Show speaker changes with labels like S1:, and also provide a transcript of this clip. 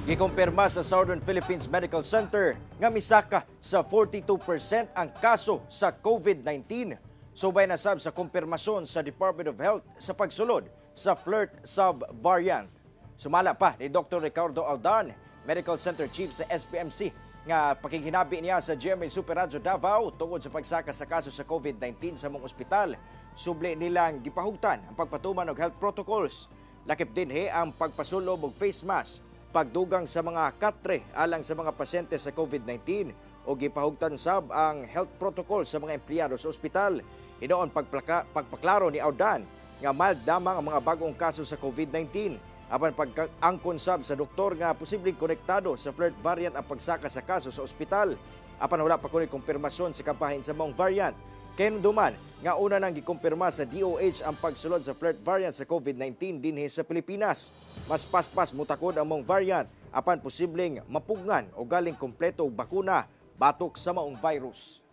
S1: Gikumpirma sa Southern Philippines Medical Center nga misaka sa 42% ang kaso sa COVID-19. Subay na sab sa kumpirmasyon sa Department of Health sa pagsulod sa FLIRT subvariant. Sumala pa ni Dr. Ricardo Aldan, Medical Center Chief sa SPMC, nga pakighinabi niya sa GMA Super Radyo Davao tungod sa pagsaka sa kaso sa COVID-19 sa maong ospital. Subli nilang gipahugtan ang pagpatuman og health protocols. Lakip dinhi ang pagpasulob og face mask, pagdugang sa mga katre alang sa mga pasyente sa COVID-19 o gipahugtan sab ang health protocol sa mga empleyado sa ospital. Hinuon pagpaklaro ni Audan nga mild lamang ang mga bagong kaso sa COVID-19. Apan pag-angkon sab sa doktor nga posibleng konektado sa FLIRT variant ang pagsaka sa kaso sa ospital. Apan wala pa kuno'y kumpirmasyon sa kabahin sa maong variant. Kahinumduman nga una nang gikumpirma sa DOH ang pagsulod sa FLIRT variant sa COVID-19 dinhi sa Pilipinas. Mas paspas mutakod ang maong variant apan posibleng mapugngan o galing kompleto og bakuna batok sa maong virus.